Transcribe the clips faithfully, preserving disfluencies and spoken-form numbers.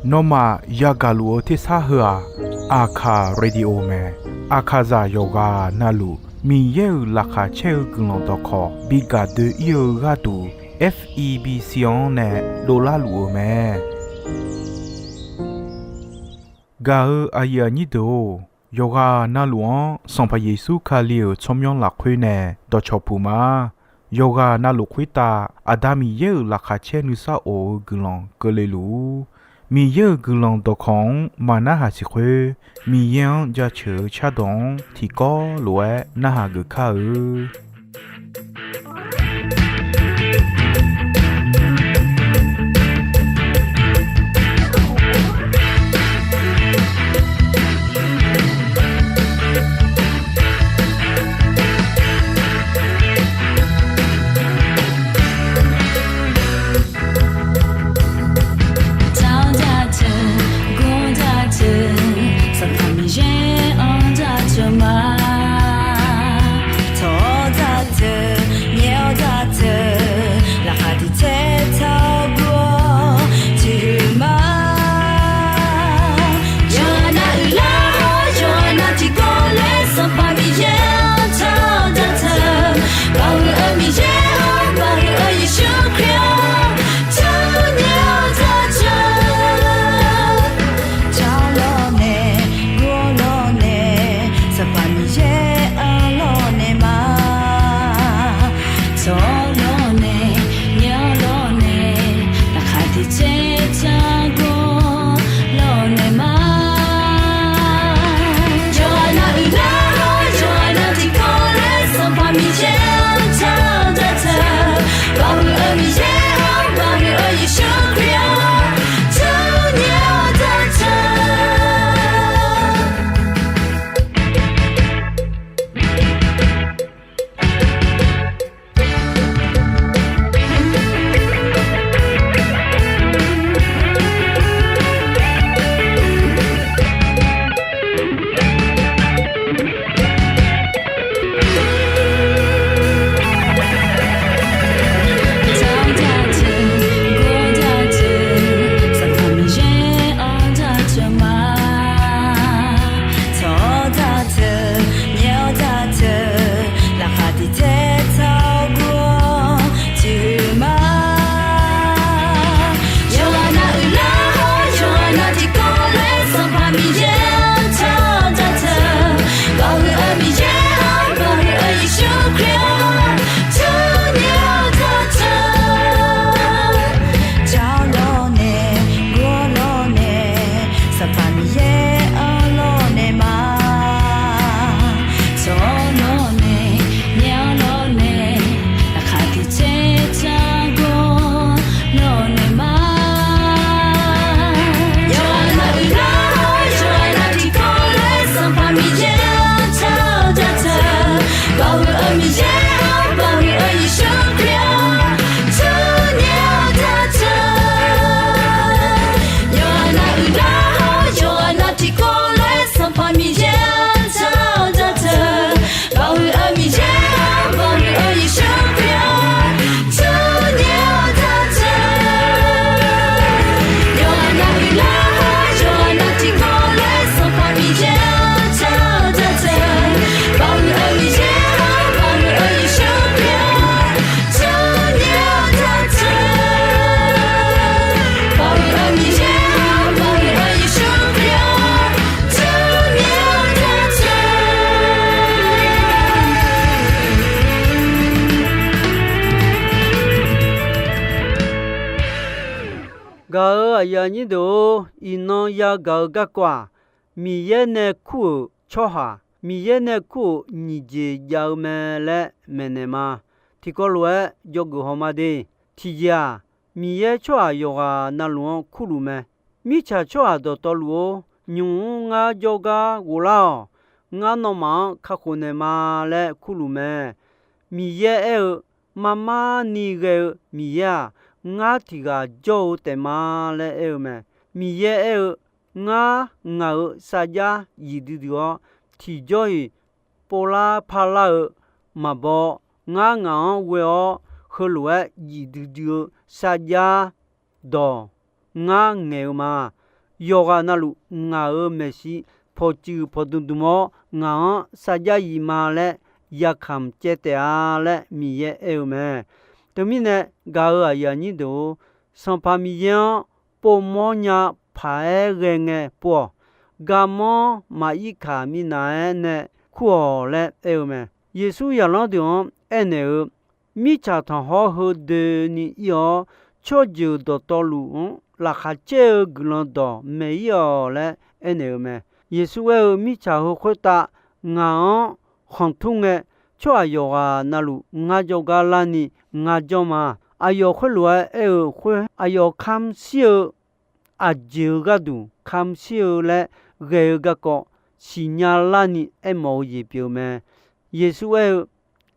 Nawmaf yagaq luf-eu tersar heu-aq, Aqkaq Radio mae. Aqkaqzaq yawqghaq navluf Miqyaer-euq laqkhaq caer-eu guiqlanq dawqkawq bi gaq doe-ir-eu gharduq, F E B C-anr nae dovlar luf-eu mae. Gaq-eu aqyuif aqnyir deuq-or, yawqghaq navluf-anr Sanqpaq Yeqsur Kali-euq tsawrmyanr lafkhoer nae dawqcawq puq ma. Yawqghaq navluf khoertav Aqda Miqyaer-euq laqkhaq caer nuisar of-eu guiqlanq keuvle luf-ur. Miqyaer-euq guiqlanq dawqkawq-anr maqnarhaq siq khoer, Miqyaer-anr jaceuq-eu cardawq-anr tiqkawv lof-aer narhaq geuf kar-eu. Tawq-awr dzaq teu, gor dzaq teu, Sanqpaq Miqyaer-anr dzaq teu ma. Tawq-awr dzaq teu, nyaef-awr dzaq teu, laqkhaq tiq tsaer taq-awr gur-awr tiqhuiq ma. Yawqha nav uiqlar-awr, yawqha nav tiqkawv laer Sanqpaq Miqyaer-anr taq dzaq teu. Baoq huiq-eu Miqyaer-or, baoq huiq-eu Yeqsur Kali-or, taqnyaef-awr dzaq teu. Tawq-awr lawrnae, gor-awr lawrnae, Sanqpaq Miqyaer-anr lawrnae ma. Tawq-awr lawrnae, nyaef-awr lawrnae, laqkhaq tiq tsaer taq-awr gur-awr lawrnae ma. Yawqha nav uiqlar-awr, yawqha nav tiqkawv laer Sanqpaq Miqyaer-anr taq dzaq teu. Baoq huiq-eu Miqyaer-or, baoq huiq-eu Yeqsur Kali-or, taqnyaef-awr dzaq teu. Tawq-awr dzaq teu, gor dzaq teu, Sanqpaq Miqyaer-anr dzaq teu ma. Tawq-awr dzaq teu, nyaef-awr dzaq teu, laqkhaq tiq tsaer taq-awr gur-awr tiqhuiq ma. Yawqha nav uiqlar-awr, yawqha nav tiqkawv laer Sanqpaq Miqyaer-anr taq dzaq teu. Baoq huiq-eu Miqyaer-or, baoq huiq-eu Yeqsur Kali-or, taqnyaef-awr dzaq teu. Tawq-awr lawrnae, gor-awr lawrnae, Sanqpaq Miqyaer-anr lawrnae ma. Tawq-awr lawrnae, nyaef-awr lawrnae, laqkhaq tiq tsaer taq-awr gur-awr lawrnae ma. Yawqha nav uiqlar-awr, yawqha nav tiqkawv laer Sanqpaq Miqyaer-anr taq dzaq teu. Baoq huiq-eu Miqyaer-or, baoq huiq-eu Yeqsur Kali-or, taqnyaef-awr dzaq teu. Yawqha nav uiqlar-awr, yawqha nav tiqkawv laer Sanqpaq Miqyaer-anr taq dzaq teu. Baoq huiq-eu Miqyaer-or, baoq huiq-eu Yeqsur Kali-or, taqnyaef-awr dzaq teu. Yawqha nav uiqlar-awr, yawqha nav tiqkawv laer Sanqpaq Miqyaer-anr taq dzaq teu. Baoq huiq-eu Miqyaer-or, baoq huiq-eu Yeqsur Kali-or, taqnyaef-awr dzaq teu. Baoq huiq-eu Miqyaer-or, baoq huiq-eu Yeqsur Kali-or, taqnyaef-awr dzaq teu. Gaq-euq aqyuif aqnyir deuq-or, iqnan yagaq-eu garkawv-aq, Miqyaer nae kur-euq tsawrhaq, Miqyaer nae kur-euq nyiq jeq jav-eu mae laer maeqnaeq ma. Tiqkawv lof-aer dzawgeuf haw ma de. Tiqjeq-aq, Miqyaer tsawrhaq yawqghaq navluf-anr kurluf mae. Mirtsaq tsawrhaq dawqtawvluf-or, nymq-mr ngar jawrgar ghoflar-awq. Ngar nawmaf-anr kakhof naeq ma laer kurluf mae. Miqyaer aer-eu, marmar ni ghae-eu Miqyaer-aq, ngar tiq ghaq jawr-eu taef ma laer aer-eu mae. Miqyaer aer-eu, ngar ngaq-euq sarjax jif duidui-awr, tiqjawr-iq povlar parlar-eu maqbaw. Ngar ngaq-anr ghoe-awr, heulof-aer jif duidui-eu sarjax dawq ngar ngaeq-eu ma. Yawqghaq navluf ngaq-euq maeqshi pawqtsuif pawqdmq dmq-awr, ngaq-anr sarjax yif ma laer yakamq caev taef-a laer Miqyaer aer-eu mae. Teumirnae, gaq-euq aqyuif aqnyir deuq-or, Sanqpaq Miqyaer-anr povmawr nya paq-aer ghae ngae pov-awq. Garmanr maq ir kaq minav-aer nae kur-awq laer aer-eu mae. Yeqsur zaqlanr deuq-anr aernaeq-eu, Mirtsaq tanqkhawr heu doeni ir-awr, tsawrjeuq dawqtawvluf-anr laqkhaq caer-eu guiqlanq dawq maeq ir-awq laer aernaeq-eu mae. Yeqsur aer-eu, Mirtsaq heu khoertav ngaq-anr khanqtur ngae, tsawrhaq yawqghaq navluf ngar jawrgar larni ngar janr ma. Aqyawf khoerlof-aer aer-eu khoer, aqyawf kamq shir-eu aqjeq-eu gharduq kamq shir-eu laer ghae-eu garkawv siqnya larni aermawf-eu jeq pyeuf-eu mae. Yeqsur aer-eu,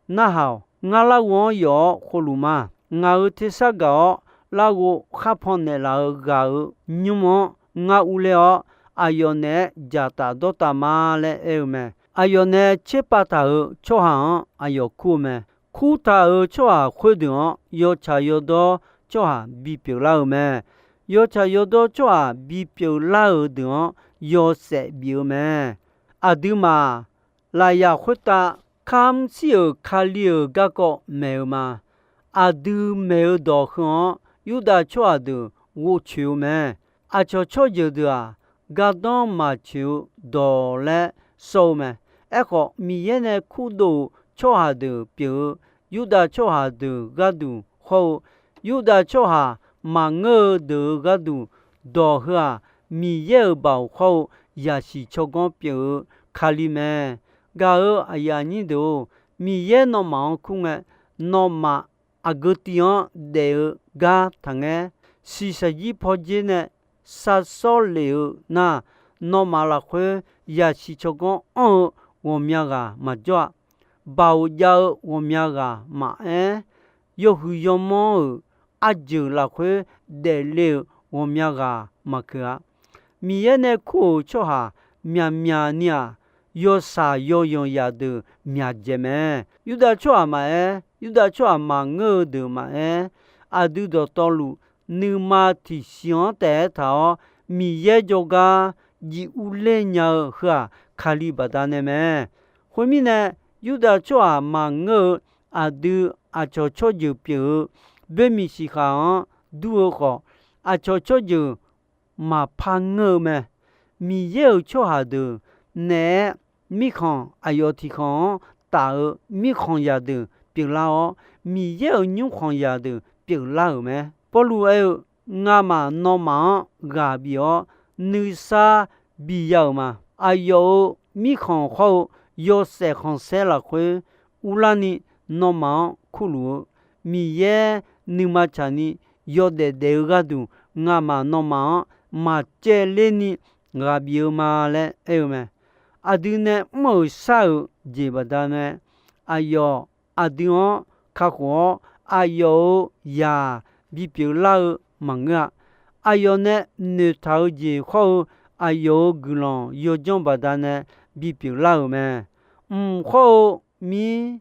Narhaq-awq. Ngar larghov-anr yawf-awr khovluf ma. Ngaq-euq tersar gaq-awr larghov khar pan naeqlaf-eu ghaq-euq nymr-anr ngar urler-awr, aqyawf naeq-aer dzaqtaf dawrtaf ma laer aer-eu mae. Aqyawf nae tserpav taq-euq tsawrhaq-anr aqyawf kur-eu mae. Kurtaq-euq tsawrhaq khoerdeuq-anr yawtsaq yawdawr tsawrhaq bipyeuf lar-euq mae. Yawtsaq yawdawr tsawrhaq bipyeuf lar-euq deuq-anr yawshaef bif-eu mae. Aqduimaf lafyaq khoertav kamq shir-euq Kali-euq garkawv maeq-eu ma. Aqdui maeq-eu dawq heu-anr Yurdav tsawrhaq deuq ghovcoeq-eu mae. Aqcawq tsawrjeuq deuq-aq, gardanr maqtsoeq-eu dawq laer sawr-eu mae. Aerkhawf, Miqyaer nae kurdov-euq tsawrhaq deuq pyeuf-eu, Yurdav tsawrhaq deuq gharduq hawr-eu, Yurdav tsawrhaq maqngeur-eu deuq-euq gharduq dawq heu-aq, Miqyaer-euq baoq hawr-eu yaqsiq tsawrganr pyeuf-eu Kali mae. Gaq-euq aqyuif aqnyir deuq-or, Miqyaer nawmaf-anr kur ngae, nawmaf aqgeu tiv-anr daef-eu gar taqngaer, shiqshaq jir pawdzer nae sar sawr lef-eu nar, nawmaf lafkhoer yaqsiq tsawrganr anr-eu ghawqmya ghaq maqjawr-a. Baoq jav-eu ghawqmya ghaq maqaer, yawhuiq yawmanr-euq arjeuq lafkhoer daefle-euq ghawqmya ghaq maqkeuq-a. Miqyaer nae kur-euq tsawrhaq myaqmyaq ni-aq, yawshaq yawzanq zaqdeuq myaqdzaeq mae. Yurdav tsawrhaq maqaer, Yurdav tsawrhaq maqngeur-eu deuq maqaer, aqdui dawqtawvluf nuima tiqsiq-anr taef-aer taq-awr, Miqyaer jawrgar jiv urler nya-eu heu-aq, Kali baqdanae mae. Khoermirnae, Yurdav tsawrhaq maqngeur-eu aqdui aqcawq tsawrjeuq pyeuf-eu boermiq siqkhaq-anr dur-eu khawf, aqcawq tsawrjeuq maqpar ngeur-eu mae. Miqyaer-euq tsawrhaq deuq naeq-aer mirkhanq aqyawf tiqkhanq-anr taf-eu mirkhanq zaqdeuq pyeuflar-awr, Miqyaer-euq nymrkhanq zaqdeuq pyeuflar-euq mae. Pawrluv aer-eu, Ngamaf nawmaf-anr ghaq bif-awr nuisar bi ya-euq ma. Aqyawf-euq mirkhanq hawr-eu yawshaef khanqsaer lafkhoer urlarni nawmaf-anr kurluf-eu, Miqyaer nuima tsaqni yawdaef daef-eu gharduq, ngamaf nawmaf-anr maqcaevler ni ghaq bif-eu ma laer aer-eu mae. Aqdui nae mr-euq shar-euq jeq baqdanae, aqyawf aqdui-anr kakhof-awr, aqyawf-euq zaq bipyeuf lar-eu maqngeur-a. Aqyawf nae noeqtaq-eu jeq hawr-eu, aqyawf-euq guiqlanq yawdzanr baqdanae bipyeuf lar-euq mae. Mq hawr-eu mir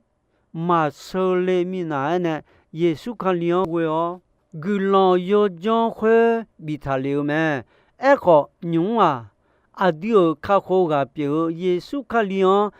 maqsheu le minav-aer nae Yeqsur Kali-anr ghoe-awr, guiqlanq yawdzanr khoer biftaq lef-eu mae. Aerkhawf, nymq-mr-aq, aqdui-euq kakhof ghaq pyeuf-eu Yeqsur Kali-anr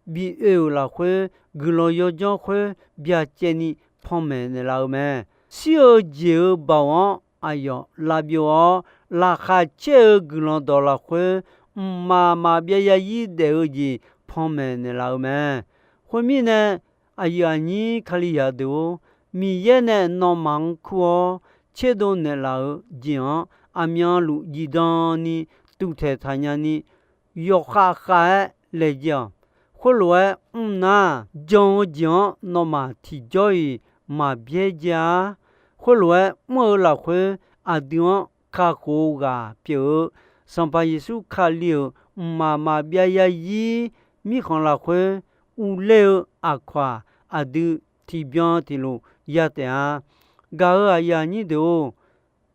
bi oe-euq lafkhoer, guiqlanq yawdzanr khoer byacaevni panmaeq naeqlaf-eu mae. Shir-eu jeq-euq baoq-anr aqyawf lavbyov-awr, laqkhaq caer-eu guiqlanq dawq lafkhoer, mqmaq maqbyav yarzir daef-eu jeq panmaeq naeqlaf-eu mae. Khoermirnae, aqyuif aqnyir Kalizaq deuq-or, Miqyaer nae nawmaf-anr kur-awr tserdov naeqlaf-eu jeq-anr aqmyanluf zifdan ni tuvtaeq taqnya ni, yawkhav khav-aer laejae-awq. Khoerlof-aer mr nar, jan-eu jeq-anr nawmaf tiqjawr-iq maqbyaer jae-ar. Khoerlof-aer mr-eu lafkhoer aqdui-anr kakhof-eu ghaq pyeuf-eu Sanqpaq Yeqsur Kali-euq mqmaq maqbyav yarzir mirkhanq lafkhoer uvler-eu aqkawq-aq, aqdui tiqbyan tiqlof ya taef-a. Gaq-euq aqyuif aqnyir deuq-or,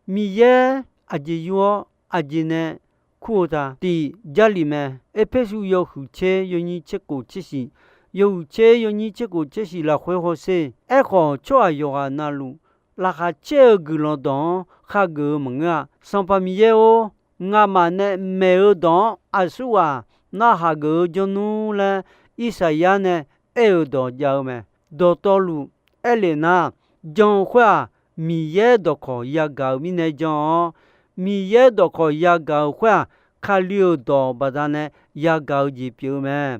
Miqyaer aqjeq yur-awr aqjeq nae kur-eu ta? Tiq, Jarlif mae. Erpersu yawhuiq tser yawnyir tser khof tser shiq, yawhuiq tser yawnyir tser khof tser shiq lafkhoer hawsher. Aerkhawf, tsawrhaq yawqghaq navluf laqkhaq caer-eu guiqlanq dawq-anr khageuf-eu maqngeur-a. Sanqpaq Miqyaer-or, ngamaf nae maeq-eu dawq-anr aqsurghaq narhaq geuf-eu jawr nmr laer, Irsaqyar nae aer-euq dawq jav-eu mae. Dawqtawvluf aerlef nar, jan-eu khoer-aq, Miqyaer dawqkawq yagaq-euq mirnae jan-awr, Miqyaer dawqkawq yagaq-euq khoer-aq, Kali-euq dawq baqdanae yagaq-eu jeq pyeuf-eu mae.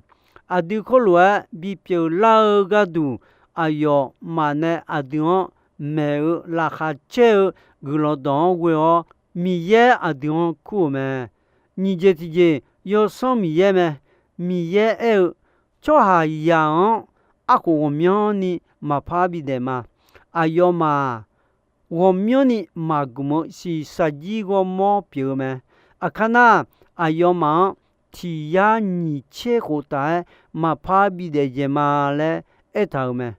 Aqdui khoerlof-aer bipyeuf lar-eu gharduq, aqyawfmaf nae aqdui-anr maeq-eu laqkhaq caer-eu guiqlanq dawq-anr ghoe-awr, Miqyaer aqdui-anr kur-euq mae. Nyiq jeq tiqjeq, Yawsanr Miqyaer mae. Miqyaer aer-eu, tsawrhaqzaq-anr arkhof ghawqmyanrni maqpar bidaef ma. Aqyawfmaf-aq, ghawqmyanrni maqgmq-eu shiqshaq jir ghawrmawr pyeuf-eu mae. Aqkar nar, aqyawfmaf-anr tiq yar nyiq tser khoftaf-aer maqpar bidaef dzaeq ma laer aertaq-euq mae.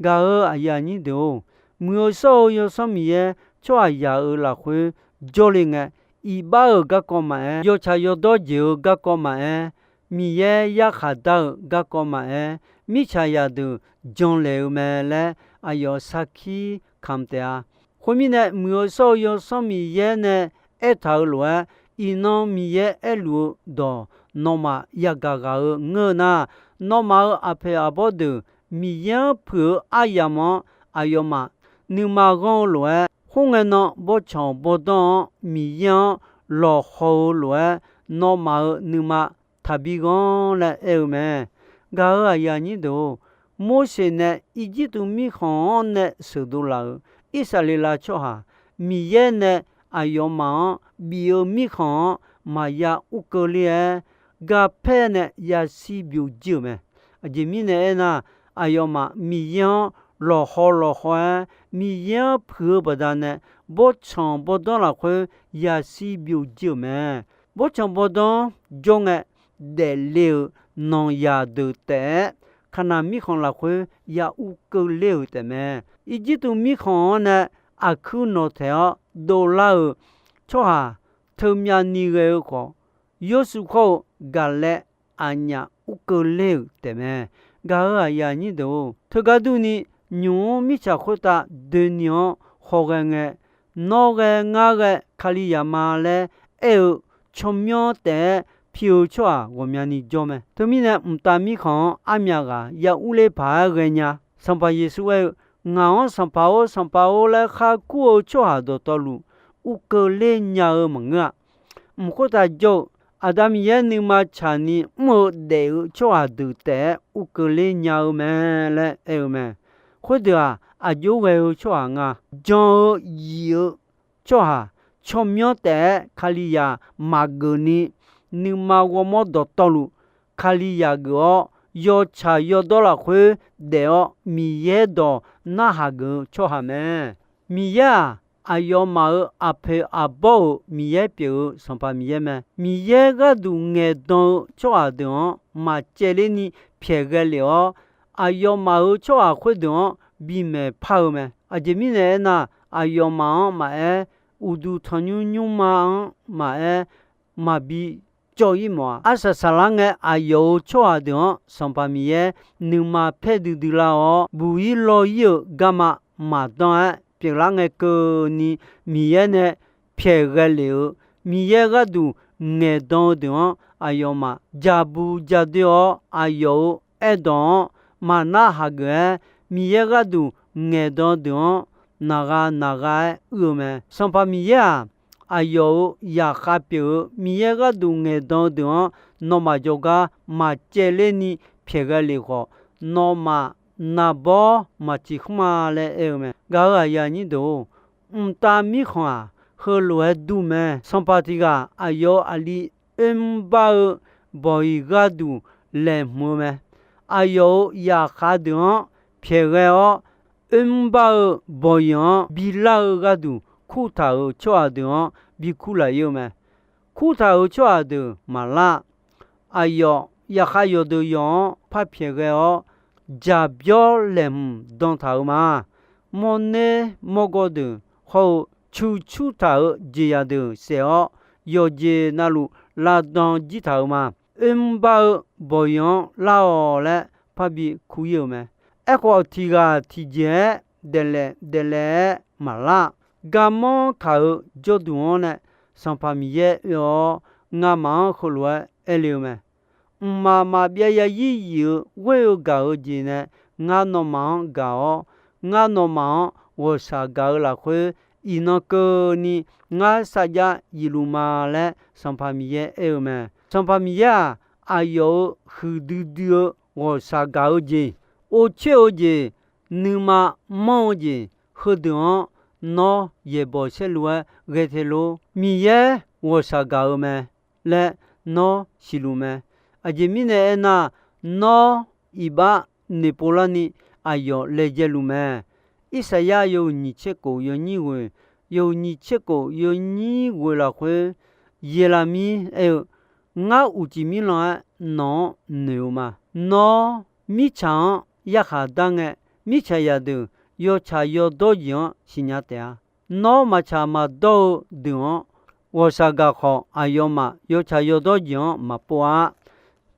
Gaq-euq aqyuif aqnyir deuq-or, muiq-eu shawr-eu Yawsanr Miqyaer tsawrhaqzaq-euq lafkhoer jawrle ngae, iqbax-euq garkawv maqaer, yawtsaq yawdawr jeq-eu garkawv maqaer, Miqyaer yarkhaq dar-euq garkawv maqaer, mirtsaq zaqdeuq janlaeq-eu mae laer aqyawf sarkir kamq taef-a. Khoermirnae, muiq-eu shawr-eu Yawsanr Miqyaer nae aertaq-eu lof-aer, iqnan Miqyaer aerluf-eu dawq nawmaf yagaq ghaq-eu ngeur-eu nar, nawmaf-euq aqpoeq aqbawr deuq Miqyaer-anr puiq-eu aryamq-anr aqyawfmaf nuima ghanr-eu lof-aer, khoerngae nan bawrtsanq bawrdanr-anr Miqyaer-anr lawqhaw-eu lof-aer, nawmaf-euq nuima taqbi ghanr laer aer-eu mae. Gaq-euq aqyuif aqnyir deuq-or, Morseq nae Irjirtuv mirkhanq-anr nae sheuqdov laf-euq Irsaqleqlav tsawrhaq, Miqyaer nae aqyawfmaf-anr bif-eu mirkhanq-anr maqya urkeuvler-aer, garpaer nae yashir byovjir-euq mae. Aqjeq mirnae aernar, aqyawfmaf Miqyaer-anr lawqhaw lawqhaw-aer, Miqyaer-anr puiq-eu baqdanae, bawrtsanq bawrdanr lafkhoer yashir byovjir-euq mae. Bawrtsanq bawrdanr jawr ngae, daefle-euq nanqzaq deuq taef-aer, Kaqnaq mirkhanq lafkhoer ya urkeuvler-euq taefmae. Irjirtuv mirkhanq-anr nae aqkuir nawqtaeq-awr dovlar-euq tsawrhaq teumyav ni ghae-eu khawf, Yawrshuif khawr-eu Gaqlaev aqnyaf urkeuvler-euq taefmae. Gaq-euq aqyuif aqnyir deuq-or, teugar durni, nymq-mr mirtsaq khoertav doeni-anr hawghae ngae, nawr ghae ngar ghae Kalizaq ma laer aer-eu tsawrmyanr taef-aer pi-eu tsawrhaq ghawqmyani jawr mae. Teumirnae, mqtav mirkhanq-anr armyaq ghaq ya urler paq-aer ghaenya. Sanqpaq Yeqsur aer-eu, Ngaq-anr Sanqpaq-or, Sanqpaq-or laer khar kur-eu tsawrhaq dawqtawvluf, urkeuvler nya-eu maqngeur-a. Mq khoertav jawr-eu, Aqda Miqyaer nuima tsaqni mr-eu daef-eu tsawrhaq deuq taef-aer urkeuvler nya-eu mae laer aer-eu mae. Khoerdeuq-aq, aqjox ghae-eu tsawrhaq nga. Jan-eu yif-eu tsawrhaq, tsawrmyanr taef-aer Kalizaq maqgeuf ni, nuima ghawrmawr dawqtawvluf Kalizaq geuf-awr, yawtsaq yawdawr lafkhoer daef-awr Miqyaer dawq narhaq geuf-eu tsawrhaq mae. Miqyaer-aq, aqyawfmaf-euq aqpoeq aqbawr-euq Miqyaer pyeuf-eu Sanqpaq Miqyaer mae. Miqyaer gharduq ngaeqdan-eu tsawrhaq deuq-anr maqcaevler ni pyaeq ghae lef-awr, aqyawfmaf-euq tsawrhaq khoerdeuq-anr bimaeq par-eu mae. Aqjeq mirnae aernar, aqyawfmaf-anr maqaer, uqduq tanqnymr nymrma-anr maqaer, maqbi cawv-ir mawf-a. Arsaq saqlar ngae, aqyawf-euq tsawrhaq deuq-anr Sanqpaq Miqyaer nuima paer duidui lar-awr, buq-ir law-ir-euq garma maqdan-aer pyeuflar ngae keuvni, Miqyaer nae pyaeq ghae lef-eu, Miqyaer gharduq ngaeqdan-eu deuq-anr aqyawfmaf jaqbu jadoer-awr, aqyawf-euq aerdawq-anr maqnar hageuf-aer, Miqyaer gharduq ngaeqdan deuq-anr naqgha naqgha-aer uir-eu mae. Sanqpaq Miqyaer-aq, aqyawf-euq zaqkhav pyeuf-eu Miqyaer gharduq ngaeqdan-eu deuq-anr nawmaf jawrgar maqcaevler ni pyaeq ghae lef khawf, nawmaf naqbawr maqciq khmr-a laer aer-eu mae. Gaq-euq aqyuif aqnyir deuq-or, mqtav mirkhanq-aq, heulof-aer dur mae. Sanqpaq tiq ghaq aqyawf-euq aqli oermr bar-eu bawq-iq gharduq laeqhmq-eu mae. Aqyawf-euq zaqkhav deuq-anr pyaeq ghae-awr, oermr bar-eu bawq-iq-anr bilar-eu gharduq kurtaq-euq tsawrhaq deuq-anr bikur laf-ir-eu mae. Kurtaq-euq tsawrhaq deuq maqlar. Aqyawf zaqkhav yawqdeuq yawq-anr par pyaeq ghae-awr, jaqbyawr laeqhmq dantaq-euq ma. Mawrner mawrgawr deuq hawr-eu cuqcurtaq-euq jeqzaq deuq saef-awr, yawqjeq navluf lavdan jir taq-euq ma. Oermr bar-eu bawq-iq-anr lar-awq laer parbi kur-ir-euq mae. Aerkhawf, tiq ghaq tiqjeq-aer daeqlaef daeqlaef-aer maqlar-aq, garmanr kaq-eu jawrduq-anr nae Sanqpaq Miqyaer oe-awr, ngamaf-anr heulof-aer aer le-eu mae. Mqmaq maqbyav yarzir yif-eu ghoer-eu gaq-eu jeq nae ngar nawmaf-anr gaq-awr, ngar nawmaf-anr ghawqshaq gaq-eu lafkhoer, iqnan keuvni ngar sarjax yifluf ma laer Sanqpaq Miqyaer aer-eu mae. Sanqpaq Miqyaer-aq, aqyawf-euq huiqdui dui-eu ghawqshaq gaq-eu jeq, or coer-eu jeq, nuima manr-eu jeq, heudeuq-anr nawr yaeqbawq saerlu-aer ghae te lor. Miqyaer ghawqshaq gaq-eu mae laer nawr siqluf mae. Aqjeq mirnae aernar, nawr iqbax noeqpov larni aqyawf laejae luf mae. Irsaqyar yawhuiq nyiq tser kof yawnyir ghoeq, yawhuiq nyiq tser kof yawnyir ghoeq lafkhoer, Yeqlaqmir aer-eu, Ngar uqcif mirlan-aer nawq-anr noeq-eu ma. Nawr mirtsaq-anr yarkhaq dar ngae, mirtsaq zaqdeuq yawtsaq yawdawr jeq-anr siqnya taef-a. Nawr maqtsaq maqdawr-eu deuq-anr ghawqshaq gaq khawf, aqyawfmaf yawtsaq yawdawr jeq-anr maqpov-a.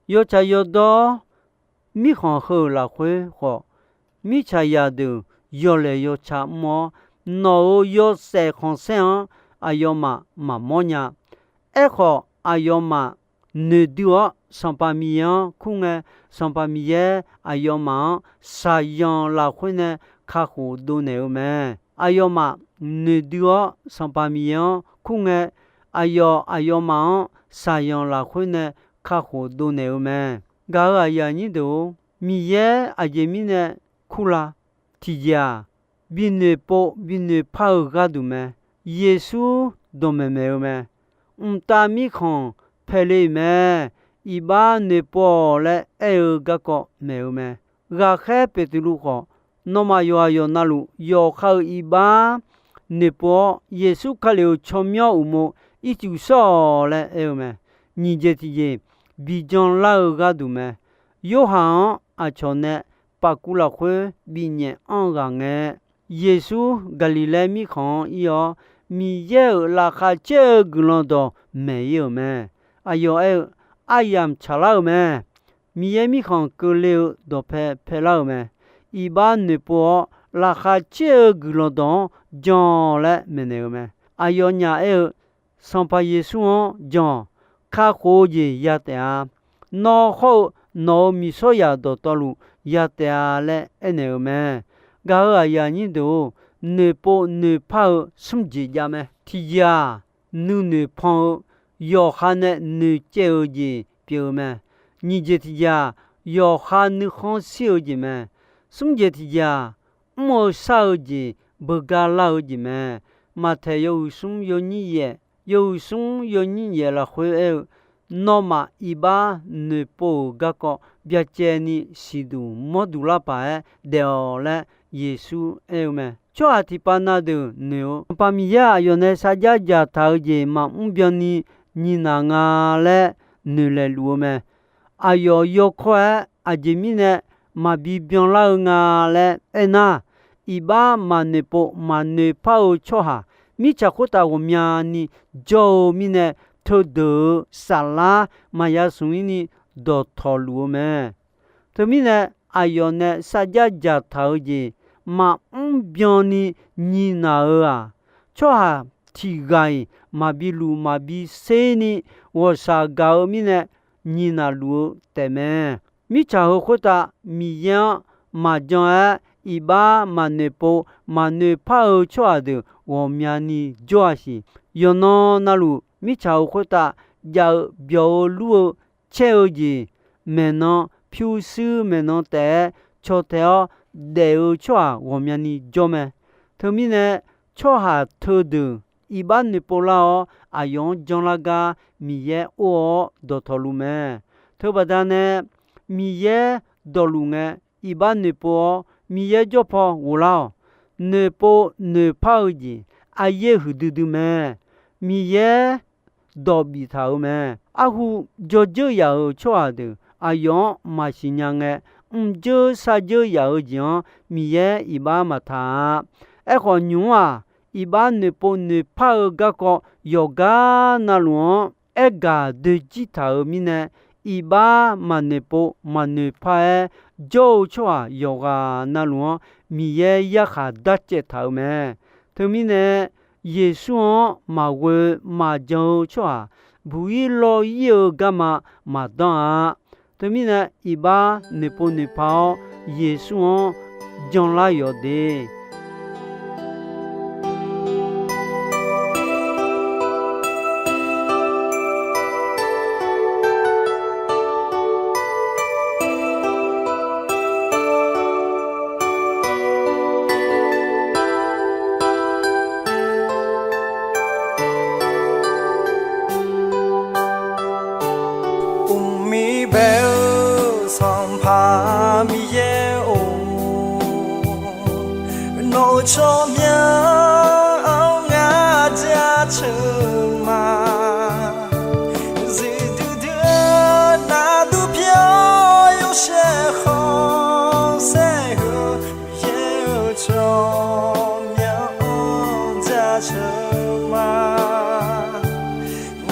Yawtsaq yawdawr mirkhanq heu-euq lafkhoer khawf, mirtsaq zaqdeuq yawlaeq yawtsaq mr-awr, nawq-euq yawshaef khanqsaer-anr aqyawfmaf maqmawr nya. Aerkhawf, aqyawfmaf noeqdui-awr Sanqpaq Miqyaer-anr kur ngae, Sanqpaq Miqyaer aqyawfmaf-anr shaqzanq lafkhoer nae kakhof dovnaeq-eu mae. Aqyawfmaf noeqdui-awr Sanqpaq Miqyaer-anr kur ngae, aqyawf aqyawfmaf-anr shaqzanq lafkhoer nae kakhof dovnaeq-eu mae. Gaq-euq aqyuif aqnyir deuq-or, Miqyaer aqjeq mirnae kurla? Tiqjeq-aq, binoeqpov binoeqpar-eu gharduq mae. Yeqsur dawqmaeq maeq-eu mae. Mqtav mirkhanq paeqle-euq mae. Iqbax noeqpov-awq laer aer-eu garkawv maeq-eu mae. Ghaqkhaer Beqtuvluv khawf, nawmaf yawqghaq yawqnavluf yawqha-euq iqbax noeqpov-awr, Yeqsur Kali-euq tsawrmyanr uqmov ircuf shawr-awq laer aer-eu mae. Nyiq jeq tiqjeq, bijan lar-eu gharduq mae. Yorhaq-anr aqcawq nae pafkuv lafkhoer binyaef anr-eu ghaq ngae, Yeqsur Gaqliqlaer mirkhanq-anr ir-awr, Miqyaer-euq laqkhaq caer-eu guiqlanq dawq maeq-ir-euq mae. Aqyawf aer-eu, Aryamq tsaqlar-euq mae. Miqyaer mirkhanq keuvle-eu dawqpae paelar-euq mae. Iqbax noeqpov-awr, laqkhaq caer-eu guiqlanq dawq-anr jan laer maeqnaeq-eu mae. Aqyawfnyaf aer-eu, Sanqpaq Yeqsur-anr jan-awq. Kakhof-eu jeq ya taef-a. Nawr hawr-eu nawq-euq miqsawryaq dawqtawvluf ya taef-a laer aernaeq-eu mae. Gaq-euq aqyuif aqnyir deuq-or, noeqpov noeqpar-eu smr jeq jav mae. Tiqjeq-aq, nuinoeq pan-eu, yawqha nae noeqcaev-eu jeq pyeuf-eu mae. Nyiq jeq tiqjeq-aq, yawqha nuikhanr shir-eu jeq mae. Smr jeq tiqjeq-aq, mr-eu shar-eu jeq beugar lar-eu jeq mae. Maqtaeq yawhuiq smr yawnyir yaef, yawhuiq smr yawnyir yaef lafkhoer aer-eu, Nawmaf iqbax noeqpov-euq garkawv byacaevni siqduq mawrduq lar paq-aer daef-awq laer Yeqsur aer-eu mae. Tsawrhaq tiqpav na deuq noeq-eu, Sanqpaq Miqyaer aqyawf nae sarjax dzaqtaq-eu jeq maqmr byanni nyiq naq nga laer noeqlaeq luf-eu mae. Aqyawf yawkawr-aer aqjeq mirnae maqbi byanlar-eu nga laer aernar, iqbax maqnoeqpov maqnoeqpar-eu tsawrhaq mirtsaq khoertav ghawqmyani jawr-eu mirnae, teudeuq-euq saflar maqya smq-ir ni dawqtawq luf-eu mae. Teumirnae, aqyawf nae sarjax dzaqtaq-eu jeq maqmr byanni nyiq naq-euq-aq, tsawrhaq tiq ghaq-iq maqbi luf maqbi ser ni ghawqshaq gaq-eu mirnae nyiq naq luf-eu taefmae. Mirtsaq heu khoertav Miqyaer-anr maqjan-aer iqbax maqnoeqpov maqnoeqpar-eu tsawrhaq deuq ghawqmyani jawr-a siq. Yawqnan navluf mirtsaq heu khoertav jav-eu byawq-eu lur-eu caer-eu jeq, maeqnan pyurshuir maeqnan taef-aer caw tae-awr daef-eu tsawrhaq ghawqmyani jawr mae. Teumirnae, tsawrhaq teudeuq iqbax noeqpov lar-awr aqyawf-anr janlar gar Miqyaer or-awr dawqtawq luf mae. Teubaqda nae Miqyaer dawqluf ngae, iqbax noeqpov-awr Miqyaer jawr paw ghoflar-awq. Noeqpov noeqpar-eu jeq aryaer huiqdui dui mae. Miqyaer dawq biftaq-euq mae. Arhu jawrdzeur yaf-euq tsawrhaq deuq aqyawf-anr maqsiq nya ngae, mrdzeur sardzeur yaf-eu jeq-anr Miqyaer iqbax maqtaq-a. Aerkhawf, nymq-mr-aq, iqbax noeqpov noeqpar-eu garkawv yawqgar navluf-anr aergaq doejir taq-euq mirnae, iqbax maqnoeqpov maqnoeqpar-aer jawr-eu tsawrhaq yawqghaq navluf-anr Miqyaer yarkhaq darcaev taq-euq mae. Teumirnae, Yeqsur-anr maqghoe maqjan-eu tsawrhaq buq-ir lawr-ir-eu garma maqdanr-a. Teumirnae, iqbax noeqpov noeqpa-awr Yeqsur-anr janlar yawq de. Uqmir bae-eu Sanqpaq Miqyaer-or, nawq-euq tsawrmyanr-anr ngar jaceuq ma. Zifduidui-eu nardur pyeuf-awr yawshaef khanqsaer heu, Miqyaer-euq tsawrmyanr-anr jaceuq ma.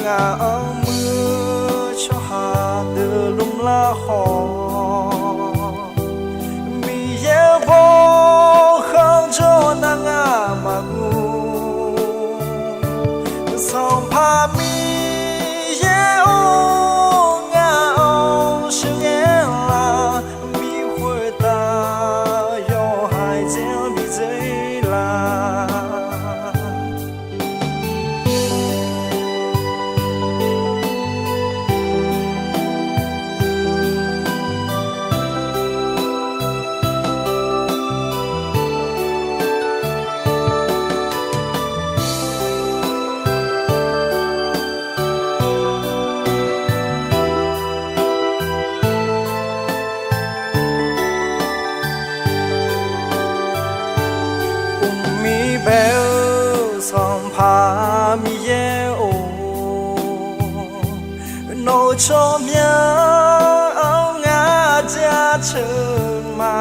Ngaq-anr muiq-eu tsawrhaq deuq lmr lar khawf, Miqyaer-euq bawkhanq jawr nar ngar maqguv. Sanqpaq Miqyaer-or, ngaq-anr sheuqghae lar, mi khoertav yawhaiq dzae-anr bi dzae lar. Uqmir bae-eu Sanqpaq Miqyaer-or, nawq-euq tsawrmyanr-anr ngar jaceuq ma.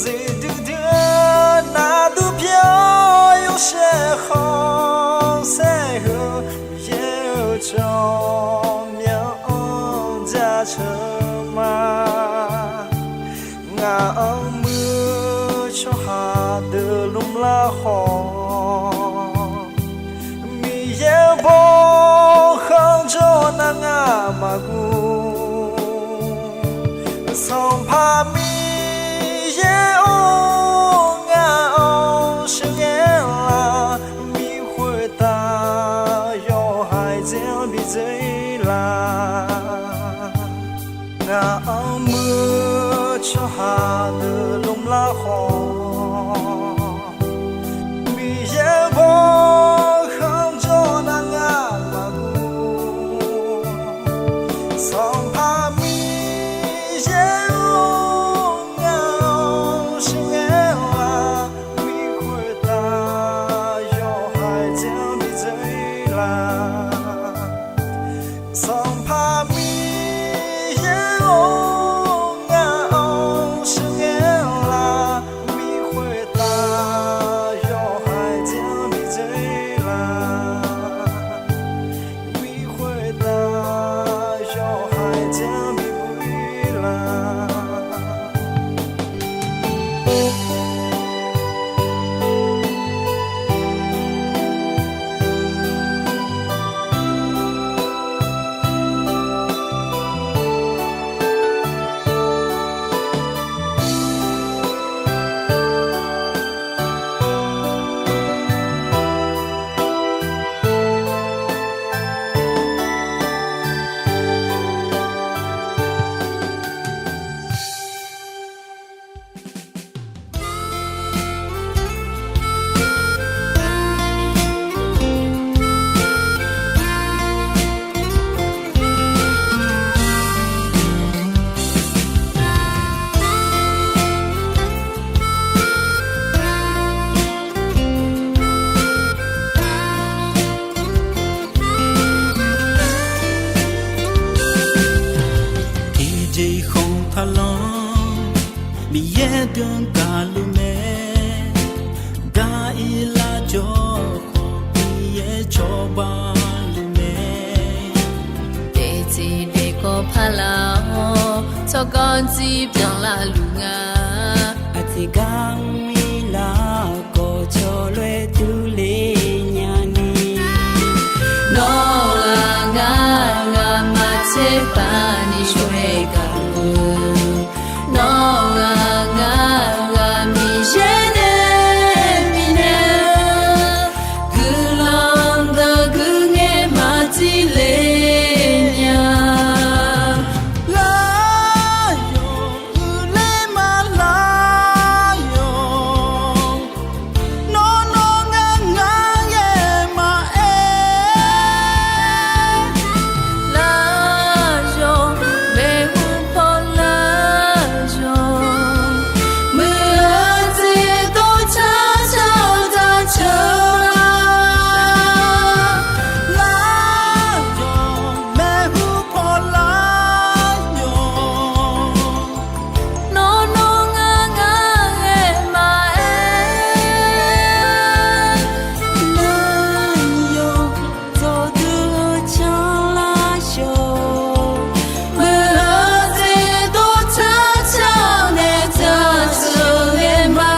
Zifduidui-eu nardur pyeuf-awr yawshaef khanqsaer heu, Miqyaer-euq tsawrmyanr-anr jaceuq ma. Ngaq-anr muiq-eu tsawrhaq deuq lmr lar khawf, Miqyaer-euq bawkhanq jawr nar ngar maqguv. Sanqpaq Miqyaer-or, ngaq-anr sheuqghae lar, mi khoertav yawhaiq dzae-anr bi dzae lar. Ngaq-anr muiq-eu tsawrhaq deuq lmr lar khawf, Miqyaer-euq bawkhanq jawr nar ngar maqguv. Sanqpaq Miqyaer-or, ngaq-anr sheuqghae lar, mi khoertav yawhaiq dzae-anr bi dzae lar. Sanqpaq Miqyaer-or, ngaq-anr sheuqghae lar, mi khoertav yawhaiq dzae-anr bi dzae lar. Mi khoertav yawhaiq dzae-anr bi buir lar. Tiqjeq khanq taqlanr, Miqyaer dm gaqluf mae. Gar ir lar jawr khawf, Miqyaer cawba luf mae. Daefzir daefkawv paq laf-awr, tsawrganr jir byanlar luf nga. Tiqgar-ir lar khawf cawloer durler nyani, nawr-aq ngar ghaqmaqtser pavni shawr-aer gaq-eu, nawr-aq ngar ghaq Miqyaer nae bifnaeq-eu guiqlanq dawq guiqngaer maqtile nya. Lar yawq uiqler maqlar yawq, nawr nawr ngar ngar ghae maqaer. Lar yawq maeqhu paw lar yawq, muiq-eu jeq dov car car-eu daq ceuq-a. Lar yawq maeqhu paw lar yawq, nawr nawr ngar ngar ghae maqaer. Lar yawq dawqdui-eu canlar yawq, muiq-eu jeq dov car car-eu nae daq ceuq ghae ma.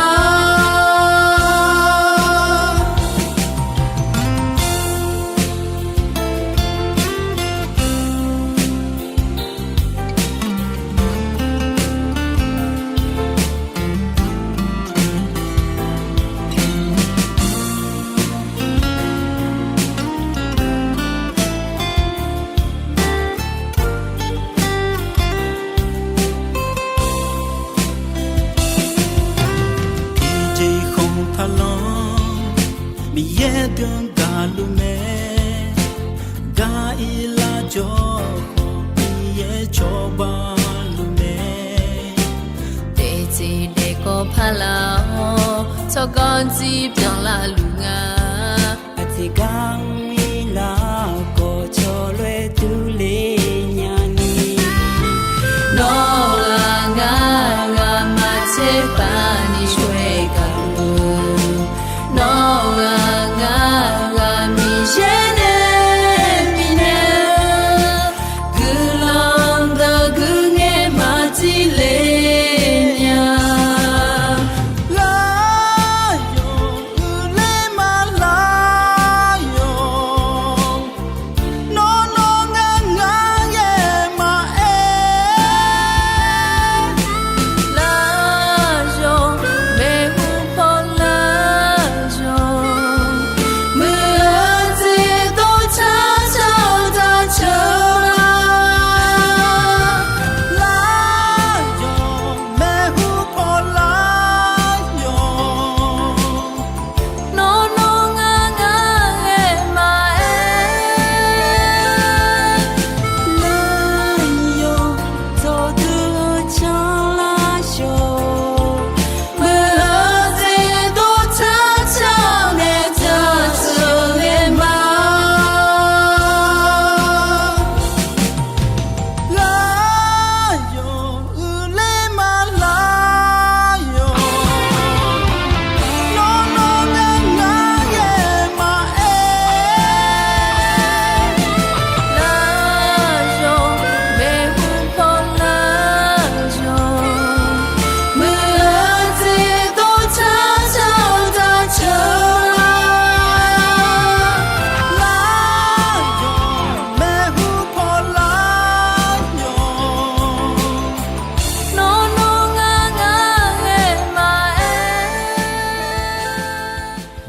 Tiqjeq khanq taqlanr, Miqyaer deuq gaqluf mae. Gar-ir lar jawr khawf, Miqyaer cawba luf mae. Daeqtseq daeqkawv paq laf-awr, tsawrganr jir byanlar luf nga. Aqjeq gar-ir lar khawf cawloer durler nyani, nawr-aq ngar ghaqmaqtser pavni shawr-aer gaq-eu, nawr-aq ngar ghaq Miqyaer nae bifnaeq-eu guiqlanq dawq guiqngaer maqtile nya. Lar yawq uiqler maqlar yawq, nawr nawr ngar ngar ghae maqaer. Lar yawq maeqhu paw lar yawq, muiq-eu jeq dov car car-eu daq ceuq-a. Lar yawq maeqhu paw lar yawq, nawr nawr ngar ngar ghae maqaer. Lar yawq dawqdui-eu canlar yawq, muiq-eu jeq dov car car-eu nae daq ceuq ghae ma. Lar yawq uiqler maqlar yawq, nawr nawr ngar ngar ghae maqaer. Lar yawq maeqhu paw lar yawq, muiq-eu jeq dov car car-eu daq ceuq-a. Lar yawq maeqhu paw lar yawq, nawr nawr ngar ngar ghae maqaer.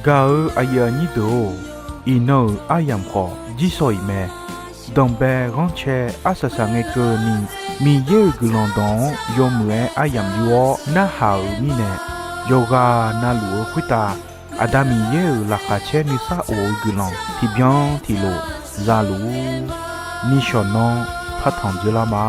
Gaq-eu aqyuif aqnyir deuq-or, iqnan-euq aryamq khawf jirsawq iq mae. Danqbae ghanrcae arsaq saq ngae keuvni, Miqyaer-euq guiqlanq dawq-anr yawmuiq-aer aryamq yur-awr narhaq-euq mirnae, yawqghaq na luf-eu khoertav Aqda Miqyaer-euq laqkhaq caer nuisar of-eu guiqlanq tiqbyan tiqlof zaluf-ur. Nishawq nanr partanq dzoerlar ma.